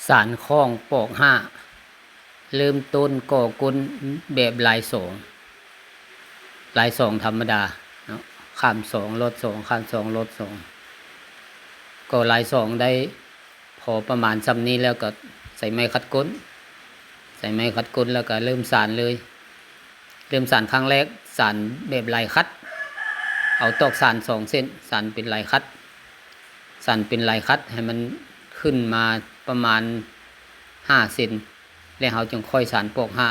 ສານຄ້ອງປອກຫ້າ ເລີ່ມຕົ້ນກໍ່ກົ້ນແບບລາຍສອງ ລາຍສອງທຳມະດາເນາະ ຂ້າມສອງ ລອດສອງ ຂ້າມສອງ ລອດສອງ ກໍ່ລາຍສອງໄດ້ພໍປະມານຊ່ຳນີ້ແລ້ວກໍໃຊ້ໄມ້ຂັດກົ້ນ ໃຊ້ໄມ້ຂັດກົ້ນແລ້ວກໍເລີ່ມສານເລີຍ. ເລີ່ມສານຄັ້ງແລກ ສານແບບລາຍຂັດ ເອົາຕອກສານສອງເສັ້ນ ສານເປັນລາຍຂັດ ສານເປັນລາຍຂັດໃຫ້ມັນຂຶ້ນມາປະມານຫ້າເຊັນ ແລ້ວເຮົາຈຶ່ງຄ່ອຍສານປອກຫ້າ.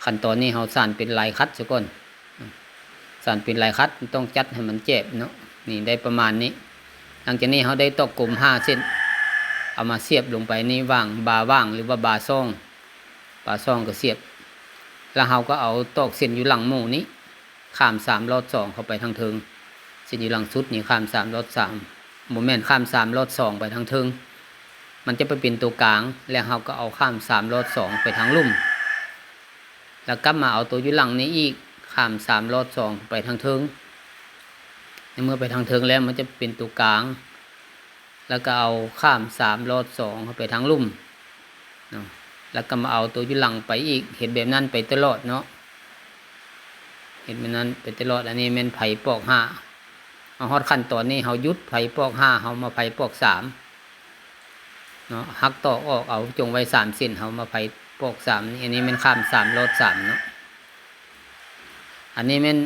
ຂັ້ນຕອນນີ້ເຮົາສານເປັນລາຍຂັດຊະກ່ອນ ສານເປັນລາຍຂັດ ມັນຕ້ອງຈັດໃຫ້ມັນແຈບເນາະ ນີ້ໄດ້ປະມານນີ້. ຫຼັງຈາກນີ້ເຮົາໄດ້ຕອກກົມຫ້າເສັ້ນ ເອົາມາສຽບລົງໄປໃນຫວ່າງບາຫວ່າງ ຫຼືວ່າບາຊ່ອງ ບາຊ່ອງກໍສຽບ ແລ້ວເຮົາກໍເອົາຕອກເສັ້ນຢູ່ຫຼັງໝູ່ນີ້ ຂ້າມສາມລອດສອງເຂົ້າໄປທາງເທິງ ເສັ້ນຢູ່ຫຼັງສຸດນີ້ຂ້າມສາມລອດສາມ ບໍ່ແມ່ນ ຂ້າມສາມລອດສອງໄປທາງເທິງ ມັນຈະໄປເປັນຕົວກາງ ແລ້ວເຮົາກໍເອົາຂ້າມສາມລອດສອງໄປທາງລຸ່ມ ແລ້ວກັບມາເອົາຕົວຢູ່ຫຼັງນີ້ອີກ ຂ້າມສາມລອດສອງໄປທາງເທິງ ໃນເມື່ອໄປທາງເທິງແລ້ວ ມັນຈະເປັນຕົວກາງ ແລ້ວກໍເອົາຂ້າມສາມລອດສອງເຂົ້າໄປທາງລຸ່ມເນາະ ແລ້ວກໍມາເອົາຕົວຢູ່ຫຼັງໄປອີກ ເຮັດແບບນັ້ນໄປຕະຫຼອດເນາະ ເຮັດແບບນັ້ນໄປຕະຫຼອດ. ອັນນີ້ແມ່ນໄພປອກຫ້າ ມາຮອດຂັ້ນຕອນນີ້ ເຮົາຢຸດໄພປອກຫ້າ ເຮົາມາໄພປອກສາມເນາະ ຫັກຕອກອອກເອົາ ຈົ່ງໄວ້ສາມເສັ້ນ ເຮົາມາໄພປອກສາມ ນີ້ ອັນນີ້ແມ່ນຂ້າມສາມລອດສາມເນາະ. ອັນນີ້ແມ່ນ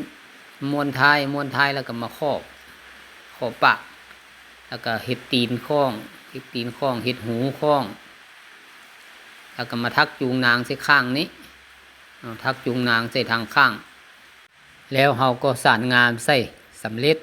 ມ້ວນທ້າຍ ມ້ວນທ້າຍແລ້ວກໍມາຂອບ ຂອບປາກ ແລ້ວກໍເຮັດຕີນຄ້ອງ ເຮັດຕີນຄ້ອງ ເຮັດຫູຄ້ອງ ແລ້ວກໍມາຖັກຈູງນາງໃສ່ຂ້າງນີ້ເນາະ ຖັກຈູງນາງໃສ່ທາງຂ້າງ ແລ້ວເຮົາກໍສານງາມໃສ່ ສຳເລັດ.